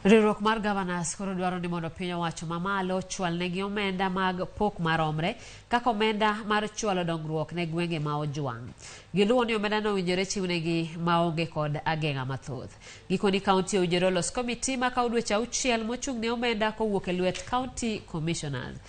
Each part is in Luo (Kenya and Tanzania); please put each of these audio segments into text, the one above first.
Riwruok mar Governors koro dwaro ni mondo piny owacho mamalo ochwalnegi omenda mag pok maromre kaka omenda mar chwalo dongruok ne gwenge ma ojwang'. Giluwo ni omendano owinjore chiwnegi maonge kod ageng'a mathoth. Gikoni kaunti owinjore olos komiti makawo dweche 6 mochung' ne omenda kowuok e lwet county commissioners.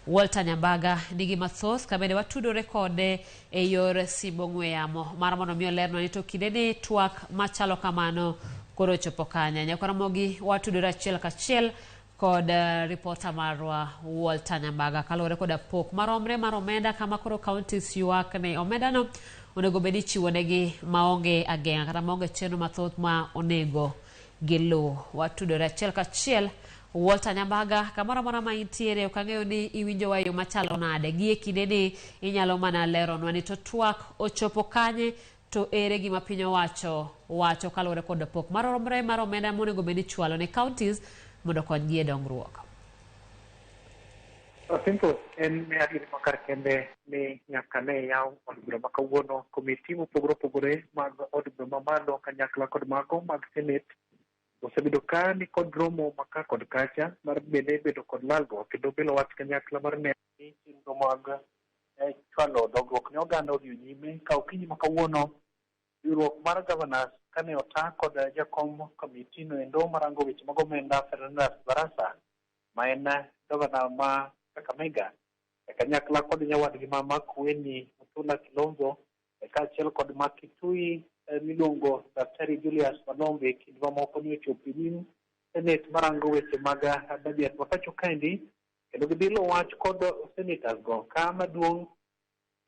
Walter Nyambaga nigi mathoth kabende watudore kode e yor simb ong'we yamo mar mondo mi olernwa ni to kindeni twak machalo kamano koro ochopo kanye. Nyakwaramogi watudore achiel kachiel kod ripota marwa Walter Nyambaga kaluwore koda pok maromre mar omenda kama koro counties ywak ni omendano onego bed ni ichiwonegi maonge ageng'a kata maonge chenro mathoth ma onego giluw. Watudore achiel kachiel Walter Nyambaga, kamoro amora ma intiere ok ang'eyo ni iwinjowa e yo machalo nade. Gi e kindeni inyalo mana leronwa ni to twak ochopo kanye to ere gima piny owacho wacho kaluwore kod pok maromre mar omenda monego bed ni ichwalo ne counties mondo okonygi e dongruok. Simple en ne adieri ma kar kende ni nyaka ne yaw od bura ma kawuono komiti mopogore opogore mag od bura mamalo kanyakla kod mago mag senate osebedo ka ni kod romo ma ka kod kacha mar bende bedo kod lalruok kendo bilo wach kanyakla mar neno ni chenro mag chwalo dongruok ne oganda odhi nyime. Ka okinyi ma kawuono riwruok mar governors kane ota kod jakom komiti no endo marango weche mag omenda Fernandes Barasa ma en gavana ma Kakamega e kanyakla kod nyawadgi ma Makueni Mutula Kilonzo kaachiel kod ma Kitui miluongo Daktari Julius Malombe kind mamoko ni ochopo e nyim senate marango weche mag budget ma pacho kaendi kendo gibilo wach kod senators go ka maduong'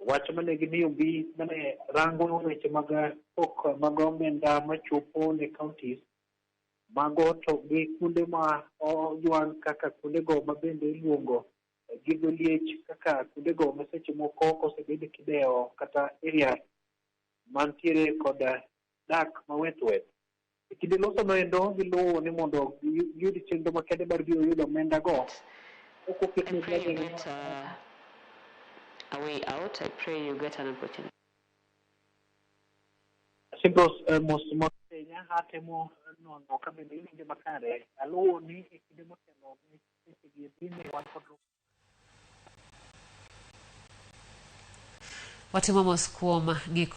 wach mane gimiyo mbi mane rango weche mag pok mag omenda machopo ne counties mago to gi kuonde ma ojwang' kaka kuondego ma bende iluongo gi dho liech kaka kuondego ma seche moko kosebed kidewo kata area mantiere kod dak maweth weth. E kinde loso noendo giluwo ni mondo giyud chenro makende mar biro yudo omenda go ok oket I ne pray you get a way out. I pray you get an opportunity. Simpros mos mos ahinya atemo nono ka bende iwinjo makare aluwo ni e kinde motelo ne sechegi endi ne wan kod Watimo mos kuom gik